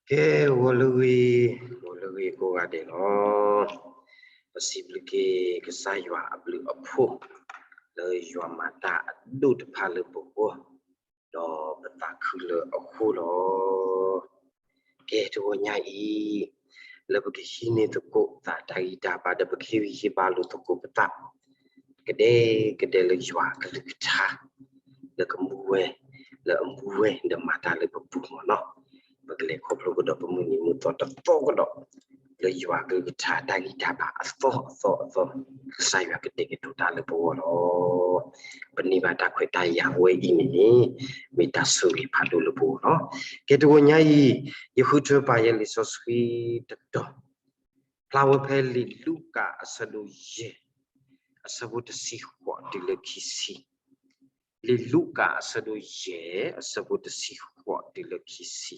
ကဲ, ဂီၤလၢဂ့ၤ, ဂီၤလၢဂ့ၤကိးဂၤဒဲးလီၤ. ပစံးဘျုးက့ၤကစၢ်ယွၤအဘျုးအဖှိၣ် လၢယွၤမၤတၢ်အဒိၣ်တဖၣ်လၢပဂီၢ်, ဒီးပသးခုလၢအဃိလီၤ. ကဲ, တဂီၤညါအံၤ လၢပကဟံးန့ၢ်သကိးသးတၢ်ဂံၢ်တၢ်ဘါ ဒီးပကဟ့ၣ်ဂံၢ်ဟ့ၣ်ဘါလိာ်သကိးပသး ကဒဲကဒဲလၢယွၤအကလုၢ်ကထါ လၢကမူဝဲ, လၢအမူဝဲဒီးမၤတၢ်လၢပပူၤမ့ၢ်နီၤ. ပကလဲၤခီဖျိကဒီးပမုၢ်နံၤမုၢ်သီတသီကဒီး လၢယွၤအကလုၢ်ကထါတၢ်ဂံၢ်တၢ်ဘါအသီအသီအသီ, ကစၢ်ယွၤကတဲာ်ကတီၤတၢ်လၢပဂီၢ်လီၤ. ပန့ၢ်ဘၣ်တၢ်ခွဲးတၢ်ယာ်ဝဲအံၤန့ၣ်န့ၣ် မ့ၢ်တၢ်ဆိၣ်ဂ့ၤဖးဒိၣ်လၢပဂီၢ်လီၤ. ကဲ, တဂီၤညါအံၤ ယဃုထၢပာ်ယဲလံာ်စီဆှံတတီၤ ဖျါဝဲဖဲလံာ်လူၤကၣ်အဆၢဒိၣ်ယဲၢ် အဆၢဖိတဆံဃိးတုၤလၢခံဆံ, လံာ်လူၤကၣ်အဆၢဒိၣ်ယဲၢ် အဆၢဖိတဆံဃိးတုၤလၢခံဆံ,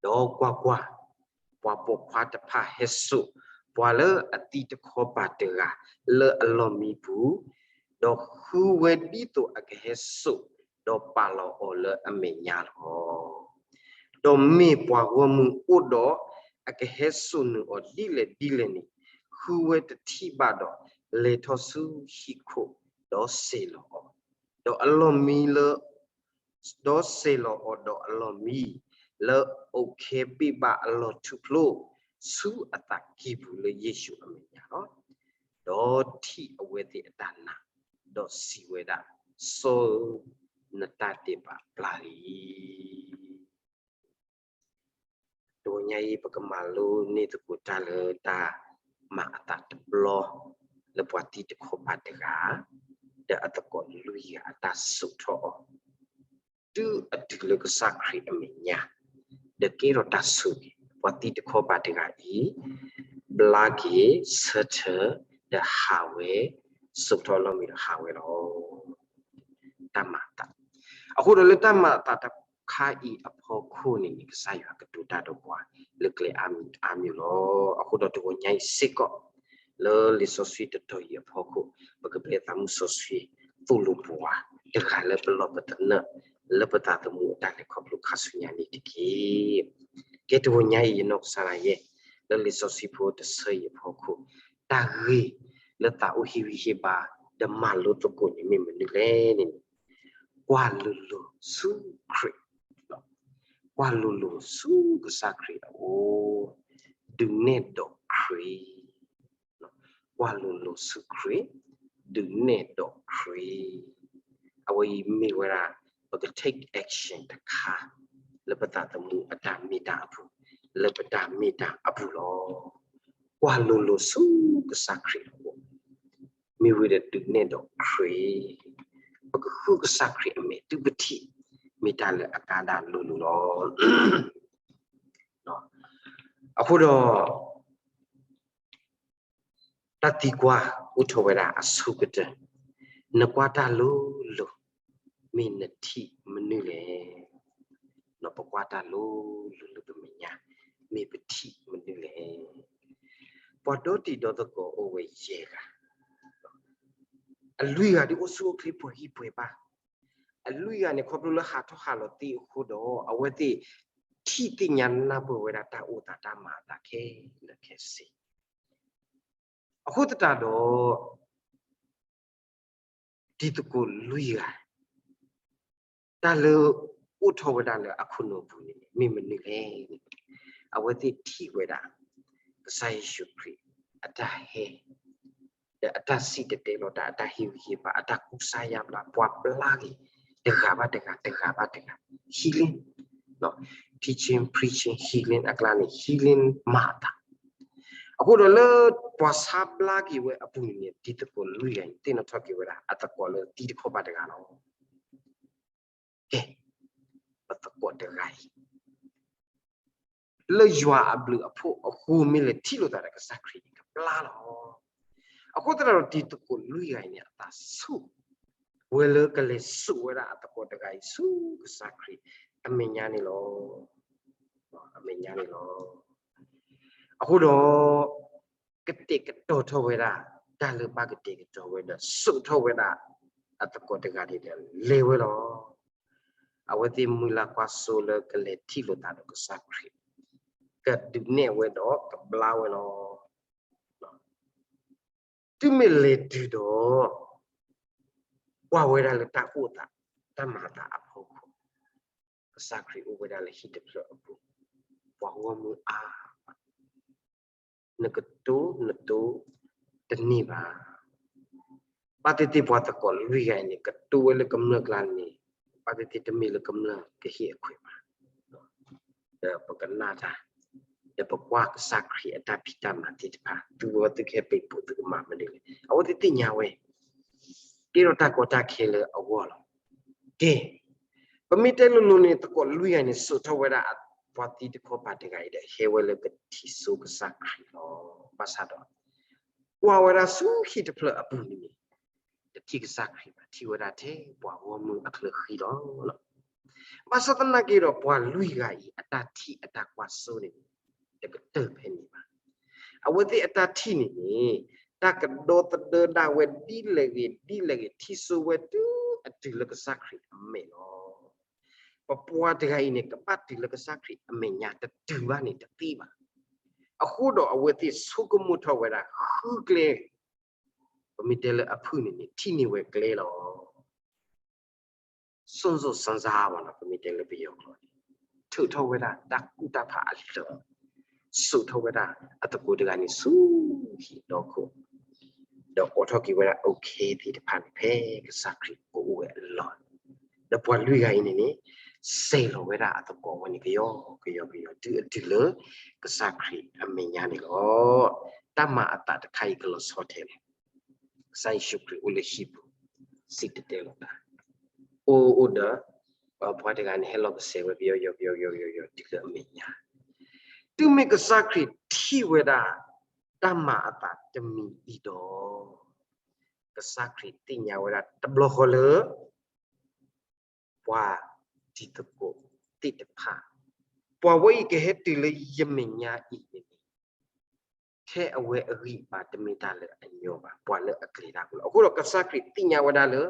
ဒီးကွၢ်ကွၢ်, ပှၤပိာ်ခွါတဖၣ်ဟဲစိာ်ပှၤလၢအသံတခီပၤတဂၤလၢအလီၢ်မံပူၤ, ဒီးဃုဝဲဒ်သိးအကဟဲစိာ်, ဒီးပာ်လီၤအီၤလၢအမဲာ်ညါလီၤ. ဒီးမ့ၢ်ပှၤဂီၢ်မုၢ်အိၣ်ဒီးအကဟဲစိာ်နုာ်အီၤဒ်လဲၣ်ဒ်လဲၣ်န့ၣ်, ဃုဝဲတထံၣ်ဘၣ်ဒီး လဲၤထီၣ်ဆူဟံၣ်ခိၣ်, ဒီးစဲၤလီၤအီၤ, ဒီးအလီၢ်မံလၢ ဒီးစဲၤလီၤအီၤဒီးအလီၢ်မံ လၢအအိၣ်ခဲဘ့ၣ်ဘၣ်အလီၢ်ထူၣ်ဖျိ ဆူအသးကံၢ်ပူၤလၢယ့ၣ်ၡူးအမဲာ်ညါလီၤ. ဒီးထံၣ်အဝဲသ့ၣ်အတၢ်နာ်, ဒီးစံးဝဲဒၣ်, စီၤဧၢ, နတၢ်ဒဲးဘးပျၢ်လံ. တဂီၤညါအံၤ ပကမၤလိန့ၢ်သကိးတၢ်လၢတၢ်မၤအသးတဘျီ လၢပှၤသံတခီပၤတဂၤ ဒီးအသကိးလွံၢ်ဂၤအတၢ်စိာ်ထီၣ်အီၤ တုၤအတုၤလၢကစၢ်ခရံာ်အမဲာ်ညါ, ဒီးကဲထီၣ်တၢ်ဆိၣ်ဂ့ၤ, ပှၤသံတခီပၤတဂၤအံၤ ဘျါက့ၤ, ဆၢထၢၣ်, ဒီးဟးဝဲ, စိာ်ထီၣ်လီၢ်မံဒီးဟးဝဲလီၤ. တၢ်မၤအသး, အဃိဒီးလၢတၢ်မၤအသးတခါအံၤအဖီခိၣ်န့ၣ်န့ၣ် ကစၢ်ယွၤကတိၤတၢ်ဒီးပှၤလၢကျဲအါမံၤအါမံၤလီၤ. အဃိဒီးတဂီၤညါအံၤစ့ၢ်ကီး လၢလံာ်စီဆှံတတီၤအံၤအဖီခိၣ် ပကပျဲသးမုၢ်စီဆှံသိၣ်လိပှၤတဂၤလၢပလီၢ်ပသနၢၣ် လၢပသးသမူအတၢ်လဲၤခီဖျိခါဆူညါန့ၣ်တက့ၢ်. ကဲတဂီၤညါအံၤ ယနီၢ်ကစၢ်ဒၣ်ယဲ လၢလံာ်စီဆှံဖိတဆၢအံၤအဖီခိၣ် တၢ်ဂ့ၢ်လၢသးအိၣ်ဟ့ၣ်ဂံၢ်ဟ့ၣ်ဘါ ဒီးမၤလိသကိးန့ၣ်မ့ၢ်မနုၤလဲၣ်န့ၣ် ကွၢ်လိၤလိၤဆူခရံာ်, ကွၢ်လိၤလိၤဆူကစၢ်ခရံာ်အအိၣ်, ဒုးနဲၣ်ဒီးခရံာ်, ကွၢ်လိၤလိၤဆူခရံာ်, ဒုးနဲၣ်ဒီးခရံာ်, အဝဲအံၤမ့ၢ်ဝဲဒၣ် ပက take action တခါ လၢပသးသမူအတၢ်မ့ၢ်တၢ်အပူၤ, လၢပတၢ်မ့ၢ်တၢ်အပူၤလီၤ. ကွၢ်လိၤလိၤဆူကစၢ်ခရံာ်အအိၣ် မ့ၢ်ဝံၤဒီးဒုးနဲၣ်ဒီးခရံာ်, ပကဃုကစၢ်ခရံာ်အမဲာ် တုၤပထံၣ် မ့ၢ်တၢ်လၢအကါဒၣ်လိၤလိၤလီၤ. အဃိဒီး တၢ်သံကွၢ်အိၣ်ထီၣ်ဝဲဒၣ်အဆိကတၢၢ်, နကွၢ်တၢ်လိၤလိၤ မ့ၢ်နထံၣ်မနုၤလဲၣ်. ပကွၢ်တၢ်လိၤလိၤလၢပမဲာ်ညါ မ့ၢ်ပထံၣ်မနုၤလဲၣ်. ပှၤဒီတံၤဒီသကိးအိၣ်ဝဲယဲၢ်ဂၤ, အလွံၢ်ဂၤဒုးအိၣ်ဆူၣ်အိၣ်ချ့ပှဲၤဂံၢ်ပှဲၤဘါ, အလွံၢ်ဂၤန့ၣ် ခီဖျိလၢဟးထီၣ်ဟးလီၤသ့အဃိဒီး အဝဲသ့ၣ်ထံၣ်သ့ၣ်ညါနၢ်ပၢၢ်ဝဲဒၣ်တၢ်အိၣ်သးတၢ်မၤအသးခဲလၢာ်ခဲဆ့ အဃိသတးဒီး တံၤသကိးလွံၢ်ဂၤ တၢ်လၢအိၣ်ထီၣ်ဝဲဒၣ်လၢအခိၣ်နူာ်ပူၤန့ၣ် မ့ၢ်မနုၤလဲၣ်န့ၣ် အဝဲသ့ၣ်ထံၣ်ဝဲဒၣ် ကစၢ်ယ့ၣ်ၡူးခရံာ်အတၢ်ဟဲ ဒီးအတၢ်စံၣ်တဲၤတဲလီၤတၢ် အတၢ်ဟ့ၣ်ဂံၢ်ဟ့ၣ်ဘါ အတၢ်ကူစါယါဘျါ ပှၤဘျါက့ၤ တဂၤဘၣ်တဂၤ တဂၤဘၣ်တဂၤ healing, teaching, preaching, healing အကျါန့ၣ် healing မၤအသး အဃိဒီးလၢပှၤဆါဘျါက့ၤဝဲအပူၤန့ၣ်န့ၣ် တံၤသကိးလွံၢ်ဂၤအံၤ သ့ၣ်နီၣ်ထီၣ်က့ၤဝဲဒၣ် အသကိးလၢသံတခီပၤတဂၤလီၤ. ကဲ, ပသကိးတဂၤအံၤ လၢယွၤအဘျုးအဖှိၣ်အဃိ မ့ၢ်လဲၤထံၣ်လိာ်သးဒီးကစၢ်ခရံာ်န့ၣ် ကဘျါလီၤ. အဃိသတးဒီး တံၤသကိးလွံၢ်ဂၤအံၤန့ၣ် အသးဆူၣ် ဝဲလၢကလဲၤစိာ်ဝဲဒၣ်အသကိးတဂၤအံၤ ဆူကစၢ်ခရံာ်အမဲာ်ညါန့ၣ်လီၤ. အမဲာ်ညါန့ၣ်လီၤ. အဃိဒီး ကတဲာ်ကတီၤထီၣ်ဝဲဒၣ် တၢ်လၢဘၣ်ကတဲာ်ကတီၤဝဲဒီး စိာ်ထီၣ်ဝဲဒၣ်အသကိးတဂၤန့ၣ်ဒီး လဲၤဝဲလီၤ. အဝဲသ့ၣ်မုၢ်လၢ်ကွၢ်စိလၢကလဲၤထံၣ်လိာ်သးဒီးကစၢ်ခရံာ်, ကဒုးနဲၣ်ဝဲဒီးကဘျါဝဲလီၤ. တုၤမ့ၢ်လဲၤတုၤဒီး ကွၢ်ဝဲဒၣ်လၢတၢ်အိၣ်သး တၢ်မၤအသးအဖီခိၣ်, ကစၢ်ခရံာ်အိၣ်ဝဲဒၣ်လၢဟံၣ်တဖျၢၣ်အပူၤ, ပှၤဂီၢ်မုၢ်အါမး, နကတိၤနတိၤတန့ၢ်ဘၣ်. ဘၣ်သ့ၣ်သ့ၣ်ပှၤသကိးလွံၢ်ဂၤအံၤန့ၣ် ကတိၤဝဲလၢကမျၢၢ်ကျါန့ၣ် ဘၣ်သ့ၣ်သ့ၣ်တမ့ၢ်လၢကမျၢၢ်ကဟ့ၣ်အခွဲးဘၣ်. ဒီးပကနၣ်တၢ်, ဒီးပကွၢ်ကစၢ်ခရံာ်အတၢ်ဖံးတၢ်မၤသ့ၣ်တဖၣ်, သုဝဲသုကဟဲပံးပိာ်သုကမၤမနုၤလဲၣ်, အဝဲသ့ၣ်သ့ၣ်ညါဝဲ ကဲထီၣ်တၢ်ကီတၢ်ခဲလၢအဂီၢ်လီၤ. ကဲ, ပမ့ၢ်တဲလိၤလိၤန့ၣ် သကိးလွံၢ်ဂၤန့ၣ် စိာ်ထီၣ်ဝဲဒၣ်ပှၤသံတခီပၤတဂၤအံၤဒီး ဟဲဝဲလၢကထံၣ်ဆိကစၢ်ခရံာ်လီၤ. ဘၣ်ဆၣ်ဒီး ကွၢ်ဝဲဒၣ်ဆူဟံၣ်တဖျၢၣ်အပူၤန့ၣ်န့ၣ် တထံၣ်ကစၢ်ခရံာ်ဘၣ်, ထံၣ်ဝဲဒၣ်ထဲပှၤဂီၢ်မုၢ်အချၢဃံလီၤ. ဘၣ်ဆၣ်သနာ်က့ဒီး ပှၤလွံၢ်ဂၤအံၤ အတၢ်ထံၣ်အတၢ်ကွၢ်စိန့ၣ်န့ၣ် တကတၢၢ်ဖဲန့ၣ်ဘၣ်. အဝဲသ့ၣ်အတၢ်ထံၣ်န့ၣ်န့ၣ် တၢ်ကဒီသဒၢဒၣ်ဝဲဒ်လဲၣ်ဂ့ၤဒ်လဲၣ်ဂ့ၤ ထံၣ်ဆိဝဲတုၤအတုၤလၢကစၢ်ခရံာ်အမဲာ်လီၤ. ပပှၤတဂၤအံၤန့ၣ် ကဘၣ်တုၤလၢကစၢ်ခရံာ်အမဲာ်ညါတတုၤဘၣ်န့ၣ်တသ့ဘၣ်. အဃိဒီးအဝဲသ့ၣ်ဆိကမိၣ်ထီၣ်ဝဲဒၣ် ဃုကျဲ, ပမ့ၢ်တဲလၢအဖုၣ်န့ၣ်န့ၣ် ထံၣ်န့ၢ်ဝဲကျဲလီၤ. စွန့်စွန့်စားစား ဘၣ်နီၤ, ပမ့ၢ်တဲလၢပယီၤကျိာ်န့ၣ် ထုးထီၣ်ဝဲဒၣ်တၢ်ကူၣ်တၢ်ဖးအလၢာ်, စိာ်ထီၣ်ဝဲဒၣ်အသကိးတဂၤန့ၣ်ဆူဟံၣ်ဒီခိၣ်, ဒီးအိးထီၣ်က့ၤဝဲဒၣ် okay သ့ၣ်တဖၣ်န့ၣ် ဖဲကစၢ်ခရံာ်ကအိၣ်ဝဲအလီၢ်, ဒီးပှၤလွံၢ်ဂၤအံၤန့ၣ်န့ၣ် စဲၤလီၤဝဲဒၣ်အသကိးဝဲန့ၣ် ကယီကယီကယီ တုၤအတုၤလၢကစၢ်ခရံာ်အမဲာ်ညါန့ၣ်လီၤ. တၢ်မၤအသးတခါအံၤကလီၤဆီထဲလဲၣ်. ကစၢ်ယ့ၣ်ၡူးခရံာ်အိၣ်လၢဟံၣ်ပူၤ, စံၣ်တဲၤတဲလီၤတၢ်, အိၣ်အိၣ်ဒီး ပှၤတဂၤန့ၣ် ဟဲလီၤကစဲးဝဲကယီကယီကယီကယီကယီ တုၤလၢအမဲာ်ညါ, တုၤမ့ၢ်ကစၢ်ခရံာ်ထံၣ်ဝဲဒၣ် တၢ်မၤအသးတမံၤအံၤဒီး ကစၢ်ခရံာ်သ့ၣ်ညါဝဲဒၣ်တဘျီဃီလၢ ပှၤတံၤသကိးသ့ၣ်တဖၣ်, ပှၤဝဲအံၤကဟဲတုၤလၢယမဲာ်ညါအံၤန့ၣ် ထဲအဝဲအဂံၢ်အဘါတမ့ၢ်တၢ်လၢအညီဘၣ်, ပှၤလၢအကျဲၤတၢ်အဃိလီၤ. အဃိဒီးကစၢ်ခရံာ်သ့ၣ်ညါဝဲဒၣ်လၢ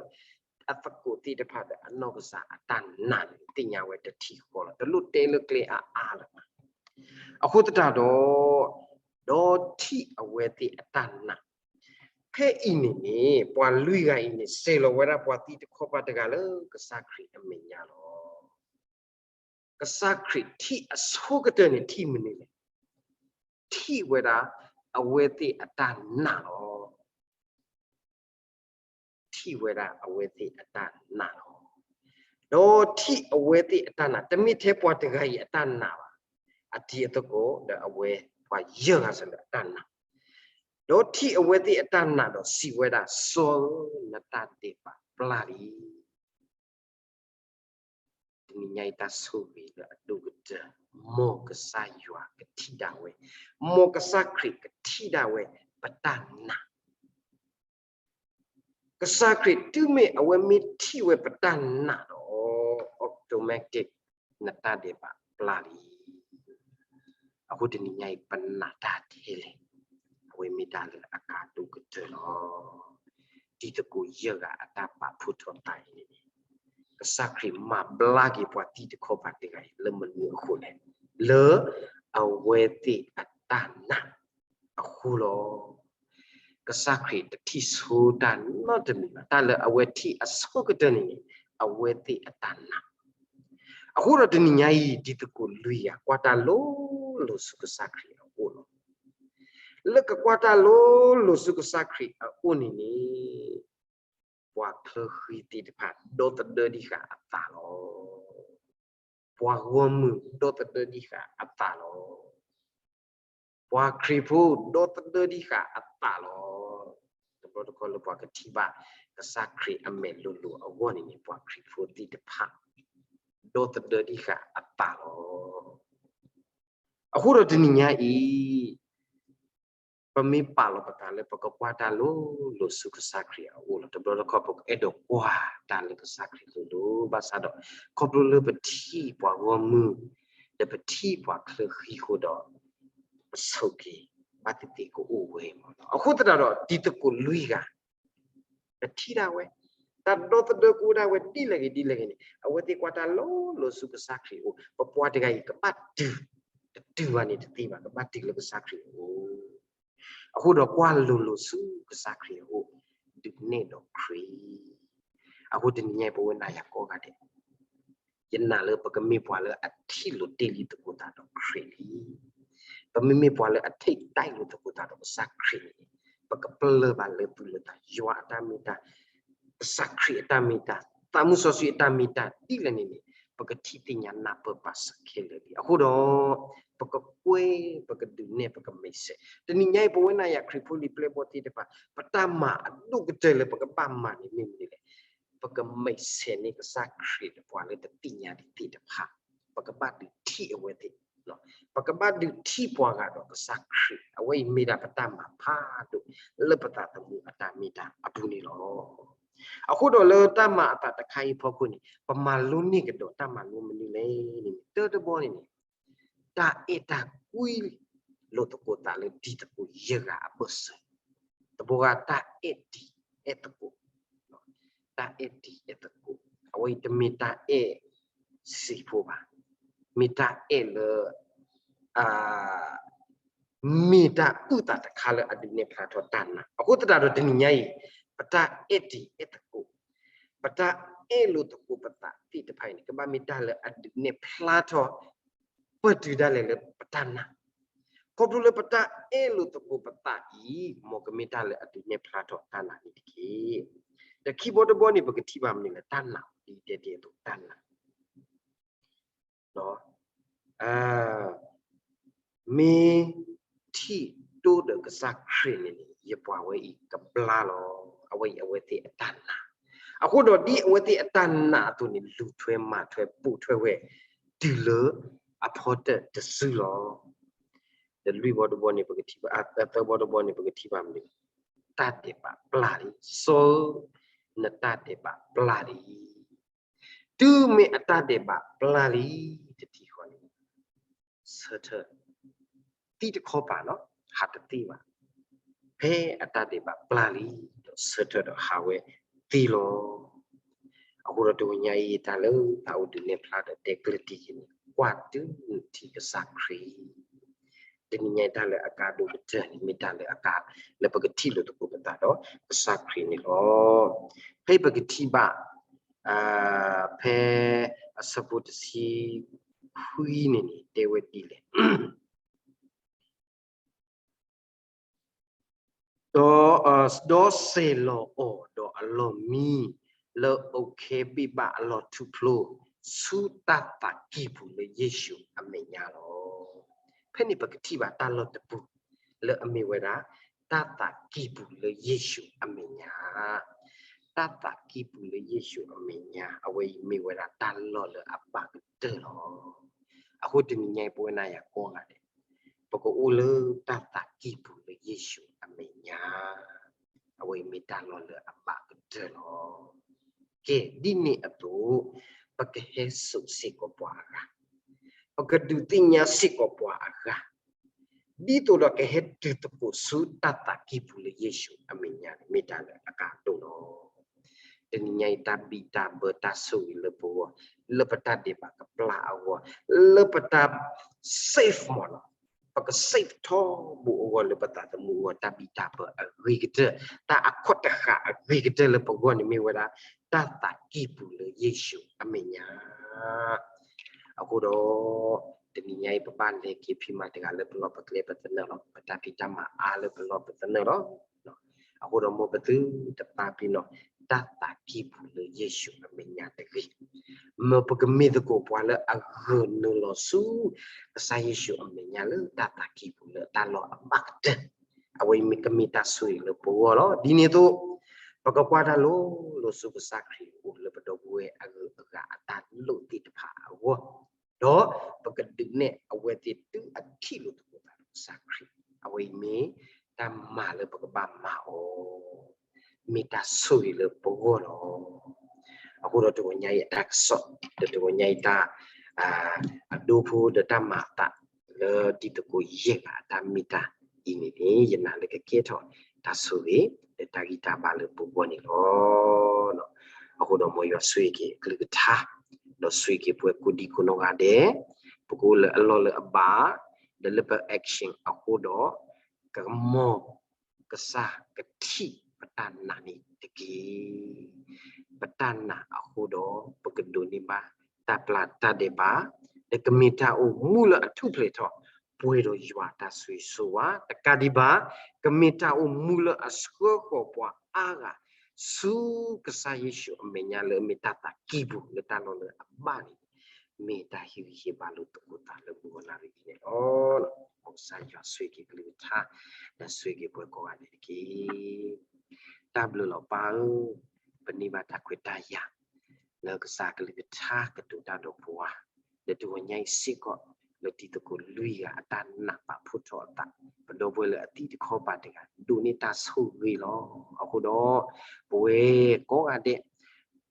အသကိးသ့ၣ်တဖၣ်ဒီးအနီၢ်ကစၢ်အတၢ်နာ်န့ၣ် သ့ၣ်ညါဝဲတထံၣ်ဃီလီၤ. တလိၣ်တဲလၢကျဲအါအါလၢၤဘၣ်. အဃိသတးဒီး ဒီးထံၣ်အဝဲသ့ၣ်အတၢ်နာ်, ဖဲအံၤန့ၣ်န့ၣ် ပှၤလွံၢ်ဂၤအံၤန့ၣ် စဲၤလီၤဝဲဒၣ်ပှၤသံတခီပၤတဂၤလၢကစၢ်ခရံာ်အမဲာ်ညါလီၤ. ကစၢ်ခရံာ်ထံၣ်အဆိကတၢၢ်န့ၣ် ထံၣ်မနုၤလဲၣ်, ထံၣ်ဝဲဒၣ်အဝဲသ့ၣ်အတၢ်နာ်လီၤ. ထံၣ်ဝဲဒၣ်အဝဲသ့ၣ်အတၢ်နာ်လီၤ. ဒီးထံၣ်အဝဲသ့ၣ်အတၢ်နာ်, တမ့ၢ်ထဲပှၤတဂၤအံၤအတၢ်နာ်ဘၣ်, အတံၤအသကိးဒီးအဝဲပှၤယဲၢ်ဂၤစ့ၢ်လၢအတၢ်နာ်, ဒီးထံၣ်အဝဲသ့ၣ်အတၢ်နာ်ဒီးစံးဝဲဒၣ်, စီၤဧၢ, နတၢ်ဒဲးဘးပျၢ်လံ. တနံၤညါအံၤတၢ်ဆိၣ်ဂ့ၤလၢအဒိၣ်ကတၢၢ်, မ်ကစၢ်ယွၤကထံၣ်ဒၣ်ဝဲ, မ်ကစၢ်ခရံာ်ကထံၣ်ဒၣ်ဝဲ ပတၢ်နာ် ကစၢ်ခရံာ်တုၤမ့ၢ်အဝဲမ့ၢ်ထံၣ်ဝဲပတၢ်နာ်ဒီး automatic နတၢ်ဒဲးဘးပျၢ်လံ. အဃိတနံၤညါအံၤ ပနာ်တၢ်ထဲလဲၣ်, အဝဲမ့ၢ်တၢ်လၢအကါဒိၣ်ကတၢၢ်လီၤ. တံၤသကိးယဲၢ်ဂၤအတၢ်ပာ်ဖှိၣ်ထီၣ်သးအံၤန့ၣ် ကစၢ်ခရံာ်မၤဘျါက့ၤပှၤသံတခီပၤတဂၤအံၤ လၢမနုၤအဃိလဲၣ်, လၢအဝဲသ့ၣ်အတၢ်နာ်အဃိလီၤ. ကစၢ်ခရံာ်တထံၣ်ဆိတၢ်နီတမံၤဘၣ်, တၢ်လၢအဝဲထံၣ်အဆိကတၢၢ်န့ၣ်န့ၣ် အဝဲသ့ၣ်အတၢ်နာ်. အဃိဒီးတနံၤညါအံၤ တံၤသကိးလွံၢ်ဂၤ ကွၢ်တၢ်လိၤလိၤဆူကစၢ်ခရံာ်အအိၣ်လီၤ. လၢကကွၢ်တၢ်လိၤလိၤဆူကစၢ်ခရံာ်အအိၣ်န့ၣ်န့ၣ် ပှၤချၢဃံသ့ၣ်တဖၣ် ဒီသဒၢဒံးဃာ်အသးလီၤ. ပှၤဂီၢ်မုၢ် ဒီသဒၢဒံးဃာ်အသးလီၤ. ပှၤခရံာ်ဖိ ဒီသဒၢဒံးဃာ်အသးလီၤ. တဘျီတခီၣ်လၢပှၤကထံၣ်ဘၣ် ကစၢ်ခရံာ်အမဲာ်လိၤလိၤအဂီၢ်န့ၣ်န့ၣ် ပှၤခရံာ်ဖိသ့ၣ်တဖၣ် ဒီသဒၢဒံးဃာ်အသးလီၤ. အဃိဒီးတနံၤညါအံၤ ပမ့ၢ်ပာ်လီၤပသးလၢပကကွၢ်တၢ်လိၤလိၤဆူကစၢ်ခရံာ်အအိၣ်လီၤ. တဘျီတခီၣ် ပကအဲၣ်ဒိးကွၢ်တၢ်လၢကစၢ်ခရံာ်လိၤလိၤ ဘၣ်ဆၣ်ဒီး ခီဖျိလၢပထံၣ်ပှၤဂီၢ်မုၢ် ဒီးပထံၣ်ပှၤချၢဃံအဃိဒီး ပဆိၣ်က့ၤ ဘၣ်သ့ၣ်သ့ၣ်ကအိၣ်ဝဲမ့ၢ်နီၤ. အဃိသတးဒီး တံၤသကိးလွံၢ်ဂၤ ပထံၣ်ဒၣ်ဝဲ တၢ်ဒီသဒၢကအိၣ်ဒၣ်ဝဲဒ်လဲၣ်ဂ့ၤဒ်လဲၣ်ဂ့ၤန့ၣ် အဝဲသ့ၣ်ကွၢ်တၢ်လိၤလိၤဆူကစၢ်ခရံာ်အအိၣ်, ပပှၤတဂၤအံၤ ကဘၣ်တုၤ, တတုၤဘၣ်န့ၣ်တသ့ဘၣ်, ကဘၣ်တုၤလၢကစၢ်ခရံာ်အအိၣ်. အဃိဒီးကွၢ်လိၤလိၤဆူကစၢ်ခရံာ်အအိၣ်, ဒုးနဲၣ်ဒီးခရံာ်. အဃိတနံၤညါအံၤ ပဝဲနၤယၤကိးဂၤဒဲး ယနာ်လၢပကမ့ၢ်ပှၤလၢအထံၣ်လိာ်တ့ၢ်လံသကိးသးဒီးခရံာ်လံ. ပမ့မ့ၢ်ပှၤလၢအထံၣ်လိာ်တ့ၢ်လိာ်သကိးသးဒီးကစၢ်ခရံာ်န့ၣ် ပကပလၢၢ်ဘၣ်လၢသူၣ်လၢသး ယွၤအတၢ်မ့ၢ်တၢ်, ကစၢ်ခရံာ်အတၢ်မ့ၢ်တၢ်, သးမုၢ်စီဆှံအတၢ်မ့ၢ်တၢ်ဒ်လဲၣ်န့ၣ်န့ၣ် ပကထံၣ်သ့ၣ်ညါနၢ်ပၢၢ်ပာ်စၢၤခဲလၢာ်လံ. အဃိဒီး ပကကွဲ, ပကဒုးနဲၣ်, ပကမ့ၢ်စဲး. တနံၤညါအံၤ ပဝဲနၤယၤခရံာ်ဖိလံၤပျဲၢ်ဘီၣ်သ့ၣ်တဖၣ် ပတၢ်မၤအဒိၣ်ကတၢၢ်လၢပကဘၣ်မၤန့ၣ်မ့ၢ်မနုၤလဲၣ်. ပကမ့ၢ်စဲးန့ၢ်ကစၢ်ခရံာ်ဒီးပှၤလၢတသ့ၣ်ညါဒံးသ့ၣ်တဖၣ်, ပကဘၣ်ဒုးထံၣ်အဝဲသ့ၣ်, ပကဘၣ်ဒုးထံၣ်ပှၤဂၤဒီးကစၢ်ခရံာ်, အဝဲအံၤမ့ၢ်ဒၣ်ပတၢ်မၤဖးဒိၣ် လၢပသးသမူအတၢ်မ့ၢ်တၢ်အပူၤန့ၣ်လီၤ. အဃိဒီးလၢတၢ်မၤအသးတခါအံၤအဖီခိၣ်န့ၣ် ပမၤလိန့ၢ်ကဒီးတၢ်မၤလိမနုၤလဲၣ်န့ၣ် တၢတဘီန့ၣ်န့ၣ် တၢ်အဲၣ်တၢ်ကွံလိာ်သကိးသးလၢတံၤသကိးယဲၢ်ဂၤအဘၢၣ်စၢၤ, တဘီဂၤတၢ်အဲၣ်တံၤအဲၣ်သကိး, တၢ်အဲၣ်တံၤအဲၣ်သကိး, အဝဲအံၤတမ့ၢ်တၢ်အဲၣ်စံးဖိဘၣ်, မ့ၢ်တၢ်အဲၣ်လၢ မ့ၢ်တၢ်အုၣ်သးတခါလၢအဒုးနဲၣ်ဖျါထီၣ်တၢ်နာ်. အဃိသတးဒီးတနံၤညါအံၤ ပတၢ်အဲၣ်တံၤအဲၣ်သကိး, ပတၢ်အဲၣ်လိာ်သကိးပသးသ့ၣ်တဖၣ်အံၤန့ၣ် ကဘၣ်မ့ၢ်တၢ်လၢအဒုးနဲၣ်ဖျါထီၣ် ပတုာ်ဒၣ်လဲာ်လၢပတၢ်နာ်, ခီဖျိလၢပတၢ်အဲၣ်လိာ်သကိးပသးအံၤ မ်ကမ့ၢ်တၢ်လၢအဒုးနဲၣ်ဖျါထီၣ်တၢ်နာ်န့ၣ်တက့ၢ်. ဒီးခံဘီတဘီန့ၣ် ပကထံၣ်ဘၣ်မနုၤလဲၣ်, တၢ်နာ်ဒ်တဲတဲအသိးတၢ်နာ် မ့ၢ်ထံၣ်တိဒီးကစၢ်ခရံာ်န့ၣ်န့ၣ် ယပှၤဝဲအံၤကဘျါလီၤ. အဝဲအံၤအဝဲသ့ၣ်အတၢ်နာ်, အဃိဒီးဒ်အဝဲသ့ၣ်အတၢ်နာ်အသိးန့ၣ် လူၤထွဲမၤထွဲပိာ်ထွဲဝဲ တုၤလၢအဖီတၢၣ်တစုလီၤ. ဒီးလွံၢ်ဘီတဘီန့ၣ် ပကထံၣ်ဘၣ်, သၢဘီတဘီန့ၣ် ပကထံၣ်ဘၣ်မနုၤလဲၣ်, တၢ်ဒဲးဘးပျၢ်လံ, စီၤဧၢ, နတၢ်ဒဲးဘးပျၢ်လံ. တုၤမ့ၢ်အတၢ်ဒဲးဘးပျၢ်လံတထံၣ်ဃီန့ၣ် ဆၢထၢၣ်, သံတခီပၤနီၤ, ဟးတသ့ဘၣ်. ဖဲအတၢ်ဒဲးဘးပျၢ်လံဒီး ဆၢထၢၣ်ဒီးဟးဝဲသ့လီၤ. အဃိဒီးတနံၤညါအံၤ တၢ်လၢသးအိၣ်ဒုးနဲၣ်ဖျါဒီးတဲကျၢၢ်တံၢ်က့ၤန့ၣ် ကွၢ်တုၤထံၣ်ကစၢ်ခရံာ် တနံၤညါအံၤ တၢ်လၢအကါဒိၣ်ကတၢၢ်န့ၣ် မ့ၢ်တၢ်လၢအကါလၢပကထံၣ်လိာ်သကိးပသးဒီးကစၢ်ခရံာ်န့ၣ်လီၤ. ဖဲပကထံၣ်ဘၣ် ဖဲအဆၢဖိတဆံခွံန့ၣ်န့ၣ် တဲဝဲဒ်လဲၣ်. ဒီးစဲးလီၤအီၤဒီးအလီၢ်မံ လၢအအိၣ်ခဲဘ့ၣ်ဘၣ်အလီၢ်ထူၣ်ဖျိ ဆူတၢ်သးကံၢ်ပူၤလၢယ့ၣ်ၡူးအမဲာ်ညါလီၤ. ဖဲန့ၣ်ပကထံၣ်ဘၣ်တၢ်လီၢ်တပူၤ လၢအမ့ၢ်ဝဲဒၣ် တၢ်သးကံၢ်ပူၤလၢယ့ၣ်ၡူးအမဲာ်ညါ, တၢ်သးကံၢ်ပူၤလၢယ့ၣ်ၡူးအမဲာ်ညါ အဝဲအံၤမ့ၢ်ဝဲဒၣ်တၢ်လီၢ်လၢအဘၣ်ကတၢၢ်လီၤ. အဃိတနံၤညါအံၤ ပဝဲနၤယၤကိးဂၤဒဲး ပကအိၣ်လၢတၢ်သးကံၢ်ပူၤလၢယ့ၣ်ၡူးအမဲာ်ညါ, အဝဲအံၤမ့ၢ်တၢ်လီၢ်လၢအဘၣ်ကတၢၢ်လီၤ. ကဲ ဒ်န့ၣ်အသိး ပကဟဲစိာ်စ့ၢ်ကီးပှၤအဂၤ, ပကဒုးသ့ၣ်ညါစ့ၢ်ကီးပှၤအဂၤ ဒ်သိးဒီးကဟဲတုၤသကိးဆူတၢ်သးကံၢ်ပူၤလၢယ့ၣ်ၡူးအမဲာ်ညါန့ၣ် မ့ၢ်တၢ်လၢအကါဒိၣ်လီၤ. တနံၤညါအံၤ တၢ်ဘံၣ်တၢ်ဘၢတၢ်ဆိၣ်ဂ့ၤလၢပဂီၢ်, လၢပတၢ်ဒဲးဘးကပျၢ်အဂီၢ်, လၢပတၢ် save မ့ၢ်နီၤ, ပက save ထီဘိအဂီၢ်လၢပသးသမူအဂီၢ် တၢ်ဘံၣ်တၢ်ဘၢအဂ့ၤကတၢၢ်, တၢ်အခိၣ်တဃာ်အဂ့ၤကတၢၢ်လၢပဂီၢ်န့ၣ်မ့ၢ်ဝဲဒၣ် တၢ်သးကံၢ်ပူၤလၢယ့ၣ်ၡူးအမဲာ်ညါ အဃိဒီး တနံၤညါအံၤ ပဘၣ်လဲၤက့ၤဖံးမၤတဂၤလၢပလီၢ်ပကျဲပသနၢၣ်လီၤ. ပတၢ်ဖံးတၢ်မၤအါလၢပလီၢ်ပသနၢၣ်လီၤ. အဃိဒီးမ်ပသုတပာ်ပနီၣ် တၢ်သးကံၢ်ပူၤလၢယ့ၣ်ၡူးအမဲာ်ညါတဂ့ၤ. မ်ပကမ့ၢ်သကိးပှၤလၢအဂၢၢ်နုာ်လီၤဆူ ကစၢ်ယ့ၣ်ၡူးအမဲာ်ညါလၢတၢ်သးကံၢ်ပူၤလၢတၢ်လီၢ်အဘၣ်ကတၢၢ်, အဝဲအံၤမ့ၢ်ကမ့ၢ်တၢ်ဆိၣ်ဂ့ၤလၢပဂီၢ်လီၤ. ဒ်န့ၣ်အသိး ပကကွၢ်တၢ်လိၤလိၤဆူကစၢ်ခရံာ်အအိၣ်လၢပဒီပုၢ်ဝဲၢ်အဂုၤအဂၤအတၢ်လိၣ်သ့ၣ်တဖၣ်အဂီၢ်, ဒီးပကဒုးနဲၣ်အဝဲသ့ၣ်တုၤအထံၣ်လိာ်သကိးသးဒီးကစၢ်ခရံာ်, အဝဲအံၤမ့ၢ်တၢ်မၤလၢပကဘၣ်မၤအီၤ, မ့ၢ်တၢ်ဆိၣ်ဂ့ၤလၢပဂီၢ်လီၤ. အဃိဒီးတဂီၤညါအံၤအတၢ်ကစီၣ် ဒီးတဂီၤညါအံၤတၢ် အဒိဖိဒီးတၢ်မၤအသးလၢတံၤသကိးယဲၢ်ဂၤအတၢ်မ့ၢ်တၢ် အံၤန့ၣ်န့ၣ် ယနာ်လၢကကဲထီၣ်တၢ်ဆိၣ်ဂ့ၤ ဒီးတၢ်ဂံၢ်တၢ်ဘါလၢပဂီၢ်န့ၣ်လီၤ. အဃိဒီးမ်ယွၤဆိၣ်ဂ့ၤက့ၤအကလုၢ်ကထါ, ဒီးဆိၣ်ဂ့ၤက့ၤပှၤကိးဒံကိးနီၢ်ဂၤဒဲး, ပကအိၣ်လၢအလီၢ်လၢအဘၣ်, ဒီးလၢပ action အဃိဒီး ကမ့ၢ်ကစၢ်ကထံၣ်ပတၢ်နာ်န့ၣ်တက့ၢ်. ပတၢ်နာ်အဃိဒီး ပကဒိးန့ၢ်ဘၣ်တၢ်ပျၢ်တၢ်ဒဲးဘး, ဒီးကမ့ၢ်တၢ်အိၣ်မူလၢအထူၣ်ဖျဲးထီၣ်, ပှဲၤဒီးယွၤတၢ်ဆိၣ်ဂ့ၤဆိၣ်ဝါ, တကးဒံးဘၣ်, ကမ့ၢ်တၢ်အိၣ်မူလၢအဆှၢဃီၤပှၤအါဂၤ ဆူကစၢ်ယ့ၣ်ၡူးအမဲာ်ညါလၢအမ့ၢ်တၢ်သးကံၢ်ပူၤလၢတၢ်လီၢ်လၢအဘၣ်န့ၣ် မ့ၢ်တၢ်ဟ့ၣ်ဂံၢ်ဟ့ၣ်ဘါလိာ်သကိးသးလၢမုၢ်ဂီၤနၣ်ရံၣ်အံၤန့ၣ်လီၤ. မ်ကစၢ်ယွၤဆိၣ်ဂ့ၤက့ၤကလုၢ်ကထါ, ဒီးဆိၣ်ဂ့ၤက့ၤပှၤကိးဂၤဒဲးတက့ၢ်. တၢ်ဘျုးလီၤပၢ်ဧၢ, ပန့ၢ်ဘၣ်တၢ်ခွဲးတၢ်ယာ် လၢကစၢ်ကလုၢ်ကထါကတိၤတၢ်ဒီးပှၤ, လၢတဂီၤညါအံၤစ့ၢ်ကီး လၢတံၤသကိးလွံၢ်ဂၤအတၢ်နာ်ပာ်ဖှိၣ်ထီၣ်အသး, ပဒီပုၢ်ဝဲၢ်လၢအသံတခီပၤတဂၤ ဒိးန့ၢ်တၢ်ဆိၣ်ဂ့ၤလီၤ. အဃိဒီး ပဝဲကိးဂၤဒဲး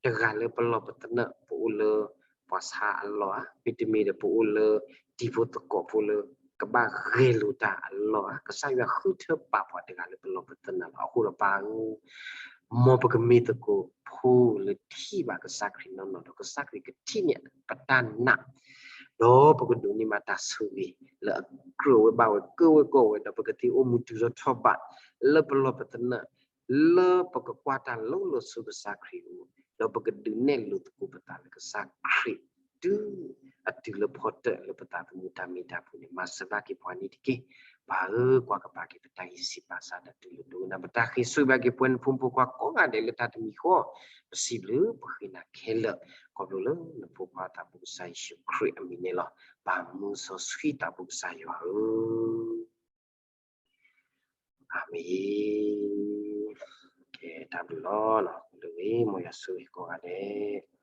တဂၤလၢပလီၢ်ပသနၢၣ် ပအိၣ်လၢပှၤဆါအလီၢ်ဧါ, မ့တမ့ၢ်ဒီးပအိၣ်လၢတံၤဖိသကိးဖိလၢ ကဘၣ်ဂဲၤလိာ်တၢ်အလီၢ်ဧါ, ကစၢ်ယွၤဃုထၢပာ်ပှၤတဂၤလၢပလီၢ်ပသနၢၣ်လီၤ. အဃိဒီးပၢ်ဧၢ, မ်ပကမ့ၢ်သကိးဖိလၢထံၣ်ဘၣ်ကစၢ်ခရံာ်နီၢ်နီၢ်ဒီး ကစၢ်ခရံာ်ကထံၣ်န့ၢ်ပတၢ်နာ်, ဒီးပကဒိးန့ၢ်ဘၣ်တၢ်ဆိၣ်ဂ့ၤ လၢအကြၢးဝဲဘၣ်ဝဲ ကၢဝဲကီၢ်ဝဲ ဒီးပကသ့အိၣ်မုာ်တုၤထီၣ်ထီၣ်ဘး လၢပလီၢ်ပသနၢၣ် လၢပကကွၢ်တၢ်လိၤလိၤဆူကစၢ်ခရံာ်အအိၣ်, ဒီးပကဒုးနဲၣ်လိာ်သကိးပသးလၢကစၢ်ခရံာ် တုၤအတုၤလၢဖီတၢၣ်လၢပသးသမူတၢ်မ့ၢ်တၢ်ဖှီၣ်န့ၣ် မၤစၢၤဘၣ်က့ၤပှၤန့ၣ်တက့ၢ်. ပၢ်ဧၢ, ကွၢ်ကပၤက့ၤပတၢ်ဂံၢ်စၢ်ဘါစၢ်ဒီးတူၢ်လိာ်ဒိကနၣ် ပတၢ်ဃ့ဆိၣ်ဘၣ်က့ၤပှၤနဖိမုၣ်ဖိခွါကိးဂၤဒဲးလၢတၢ်တမံၤဃီ, ပစံးဘျုးပဃ့နၤခဲလၢာ် ခီဖျိလၢနဖိခွါသးဘိကစၢ်ယ့ၣ်ၡူးခရံာ်အမံၤန့ၣ်လီၤ. ပၢ်မုၢ်စီဆှံသးဘိကစၢ်ယွၤဧၢ အၤမ့ၣ်. ကဲ တၢ်ဘျုးလီၤ. လၢဂ့ၤ မ်ယွၤဆိၣ်ဂ့ၤကိးဂၤဒဲး